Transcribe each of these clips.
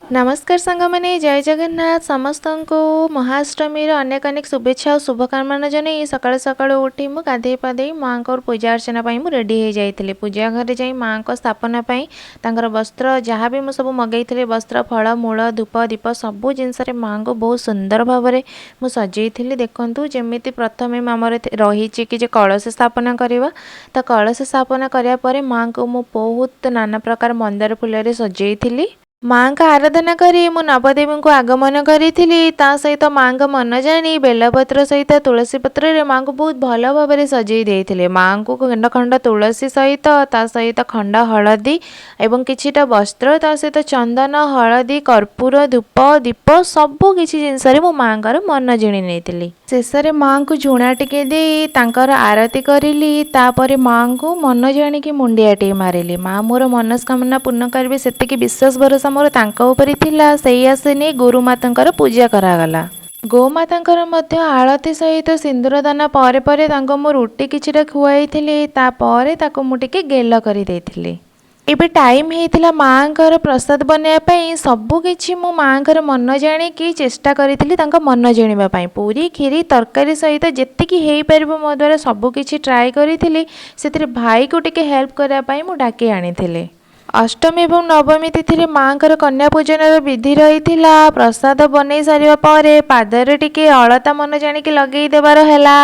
ନମସ୍କାର ସାଙ୍ଗମାନେ, ଜୟ ଜଗନ୍ନାଥ। ସମସ୍ତଙ୍କୁ ମହାଅଷ୍ଟମୀର ଅନେକ ଅନେକ ଶୁଭେଚ୍ଛା ଆଉ ଶୁଭକାମନା ଜଣାଇ ସକାଳୁ ସକାଳୁ ଉଠି ମୁଁ ଗାଧେଇ ପାଧେଇ ମାଆଙ୍କର ପୂଜା ଅର୍ଚ୍ଚନା ପାଇଁ ମୁଁ ରେଡ଼ି ହେଇଯାଇଥିଲି। ପୂଜା ଘରେ ଯାଇ ମାଆଙ୍କ ସ୍ଥାପନା ପାଇଁ ତାଙ୍କର ବସ୍ତ୍ର ଯାହା ବି ମୁଁ ସବୁ ମଗେଇଥିଲି, ବସ୍ତ୍ର, ଫଳ, ମୂଳ, ଧୂପ, ଦୀପ ସବୁ ଜିନିଷରେ ମାଆଙ୍କୁ ବହୁତ ସୁନ୍ଦର ଭାବରେ ମୁଁ ସଜେଇଥିଲି। ଦେଖନ୍ତୁ, ଯେମିତି ପ୍ରଥମେ ଆମର ରହିଛି କି ଯେ କଳସ ସ୍ଥାପନା କରିବା, ତ କଳସ ସ୍ଥାପନା କରିବା ପରେ ମାଆଙ୍କୁ ମୁଁ ବହୁତ ନାନା ପ୍ରକାର ମନ୍ଦାର ଫୁଲରେ ସଜେଇଥିଲି। ମାଆଙ୍କ ଆରାଧନା କରି ମୁଁ ନବଦେବୀଙ୍କୁ ଆଗମନ କରିଥିଲି। ତା ସହିତ ମାଆଙ୍କ ମନ ଜାଣି ବେଲପତ୍ର ସହିତ ତୁଳସୀ ପତ୍ରରେ ମାଆଙ୍କୁ ବହୁତ ଭଲ ଭାବରେ ସଜେଇ ଦେଇଥିଲେ। ମାଆଙ୍କୁ ଖଣ୍ଡ ଖଣ୍ଡ ତୁଳସୀ ସହିତ, ତା ସହିତ ଖଣ୍ଡ ହଳଦୀ ଏବଂ କିଛିଟା ବସ୍ତ୍ର, ତା ସହିତ ଚନ୍ଦନ, ହଳଦୀ, କର୍ପୂର, ଧୂପ, ଦୀପ ସବୁ କିଛି ଜିନିଷରେ ମୁଁ ମାଆଙ୍କର ମନ ଜିଣି ନେଇଥିଲି। ଶେଷରେ ମାଆଙ୍କୁ ଝୁଣା ଟିକେ ଦେଇ ତାଙ୍କର ଆରତି କରିଲି। ତାପରେ ମାଆଙ୍କୁ ମନ ଜାଣିକି ମୁଣ୍ଡିଆଟିଏ ମାରିଲି। ମା ମୋର ମନସ୍କାମନା ପୂର୍ଣ୍ଣ କରିବେ, ସେତିକି ବିଶ୍ୱାସ ଭରସା ମୋର ତାଙ୍କ ଉପରେ ଥିଲା। ସେଇ ଆଶା ନେଇ ଗୋରୁମାତାଙ୍କର ପୂଜା କରାଗଲା। ଗୋମାତାଙ୍କର ମଧ୍ୟ ଆଳତି ସହିତ ସିନ୍ଦୁର ଦାନ ପରେ ପରେ ତାଙ୍କୁ ମୁଁ ରୁଟି କିଛିଟା ଖୁଆଇଥିଲି। ତାପରେ ତାକୁ ମୁଁ ଟିକେ ଗେଲ କରିଦେଇଥିଲି। ଏବେ ଟାଇମ୍ ହେଇଥିଲା ମାଆଙ୍କର ପ୍ରସାଦ ବନେଇବା ପାଇଁ। ସବୁ କିଛି ମୁଁ ମାଆଙ୍କର ମନ ଜାଣିକି ଚେଷ୍ଟା କରିଥିଲି ତାଙ୍କ ମନ ଜିଣିବା ପାଇଁ। ପୁରୀ, କ୍ଷୀରି, ତରକାରୀ ସହିତ ଯେତିକି ହେଇପାରିବ ମୋ ଦ୍ୱାରା ସବୁ କିଛି ଟ୍ରାଏ କରିଥିଲି। ସେଥିରେ ଭାଇକୁ ଟିକେ ହେଲ୍ପ କରିବା ପାଇଁ ମୁଁ ଡାକି ଆଣିଥିଲି। ଅଷ୍ଟମୀ ଏବଂ ନବମୀ ତିଥିରେ ମାଆଙ୍କର କନ୍ୟା ପୂଜନର ବିଧି ରହିଥିଲା। ପ୍ରସାଦ ବନେଇ ସାରିବା ପରେ ପାଦରେ ଟିକେ ଅଳତା ମନ ଜାଣିକି ଲଗେଇ ଦେବାର ହେଲା।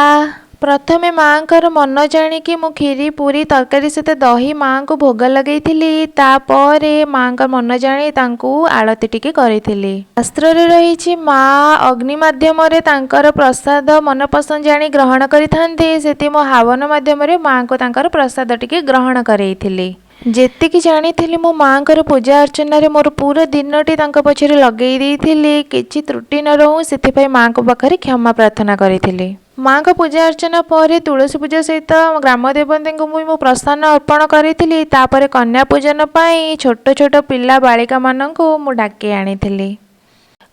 ପ୍ରଥମେ ମାଆଙ୍କର ମନ ଜାଣିକି ମୁଁ କ୍ଷୀରି, ପୁରୀ, ତରକାରୀ ସହିତ ଦହି ମାଆଙ୍କୁ ଭୋଗ ଲଗେଇଥିଲି। ତାପରେ ମାଆଙ୍କ ମନ ଜାଣି ତାଙ୍କୁ ଆଳତି ଟିକେ କରିଥିଲି। ଶାସ୍ତ୍ରରେ ରହିଛି, ମା ଅଗ୍ନି ମାଧ୍ୟମରେ ତାଙ୍କର ପ୍ରସାଦ ମନପସନ୍ଦ ଜାଣି ଗ୍ରହଣ କରିଥାନ୍ତି। ସେଠି ମୁଁ ହାବନ ମାଧ୍ୟମରେ ମାଆଙ୍କୁ ତାଙ୍କର ପ୍ରସାଦ ଟିକେ ଗ୍ରହଣ କରେଇଥିଲି। ଯେତିକି ଜାଣିଥିଲି, ମୁଁ ମାଆଙ୍କର ପୂଜା ଅର୍ଚ୍ଚନାରେ ମୋର ପୁରା ଦିନଟି ତାଙ୍କ ପଛରେ ଲଗେଇ ଦେଇଥିଲି। କିଛି ତ୍ରୁଟି ନ ରହୁ, ସେଥିପାଇଁ ମାଆଙ୍କ ପାଖରେ କ୍ଷମା ପ୍ରାର୍ଥନା କରିଥିଲି। ମାଆଙ୍କ ପୂଜା ଅର୍ଚ୍ଚନା ପରେ ତୁଳସୀ ପୂଜା ସହିତ ଗ୍ରାମ ଦେବତୀଙ୍କୁ ବି ମୁଁ ପ୍ରସନ୍ନ ଅର୍ପଣ କରିଥିଲି। ତାପରେ କନ୍ୟା ପୂଜନ ପାଇଁ ଛୋଟ ଛୋଟ ପିଲା ବାଳିକାମାନଙ୍କୁ ମୁଁ ଡାକି ଆଣିଥିଲି।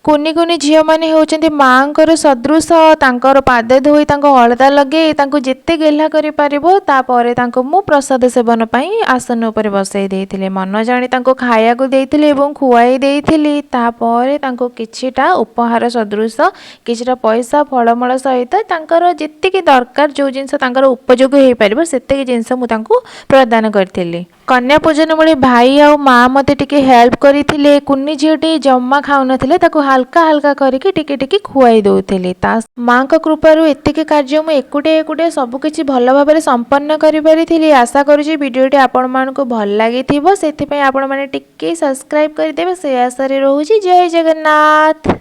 କୁନି କୁନି ଝିଅମାନେ ହେଉଛନ୍ତି ମାଆଙ୍କର ସଦୃଶ। ତାଙ୍କର ପାଦ ଧୋଇ, ତାଙ୍କୁ ଅଳତା ଲଗେଇ, ତାଙ୍କୁ ଯେତେ ଗେହ୍ଲା କରିପାରିବ, ତାପରେ ତାଙ୍କୁ ମୁଁ ପ୍ରସାଦ ସେବନ ପାଇଁ ଆସନ ଉପରେ ବସାଇ ଦେଇଥିଲି। ମନ ଜାଣି ତାଙ୍କୁ ଖାଇବାକୁ ଦେଇଥିଲି ଏବଂ ଖୁଆଇ ଦେଇଥିଲି। ତାପରେ ତାଙ୍କୁ କିଛିଟା ଉପହାର ସଦୃଶ କିଛିଟା ପଇସା, ଫଳମୂଳ ସହିତ ତାଙ୍କର ଯେତିକି ଦରକାର, ଯେଉଁ ଜିନିଷ ତାଙ୍କର ଉପଯୋଗ ହେଇପାରିବ, ସେତିକି ଜିନିଷ ମୁଁ ତାଙ୍କୁ ପ୍ରଦାନ କରିଥିଲି। କନ୍ୟା ପୂଜନ ବେଳେ ଭାଇ ଆଉ ମା ମୋତେ ଟିକେ ହେଲ୍ପ କରିଥିଲେ। କୁନି ଝିଅଟି ଜମା ଖାଉନଥିଲେ, ତାକୁ ହାଲକା ହାଲକା କରିକି ଟିକେ ଟିକେ ଖୁଆଇ ଦେଉଥିଲି। ତା ମାଙ୍କ କୃପାରୁ ଏତିକି କାର୍ଯ୍ୟ ମୁଁ ଏକୁଟିଆ ଏକୁଟିଆ ସବୁକିଛି ଭଲ ଭାବରେ ସମ୍ପନ୍ନ କରିପାରିଥିଲି। ଆଶା କରୁଛି ଭିଡ଼ିଓଟି ଆପଣମାନଙ୍କୁ ଭଲ ଲାଗିଥିବ। ସେଥିପାଇଁ ଆପଣମାନେ ଟିକେ ସବସ୍କ୍ରାଇବ୍ କରିଦେବେ, ସେ ଆଶାରେ ରହୁଛି। ଜୟ ଜଗନ୍ନାଥ।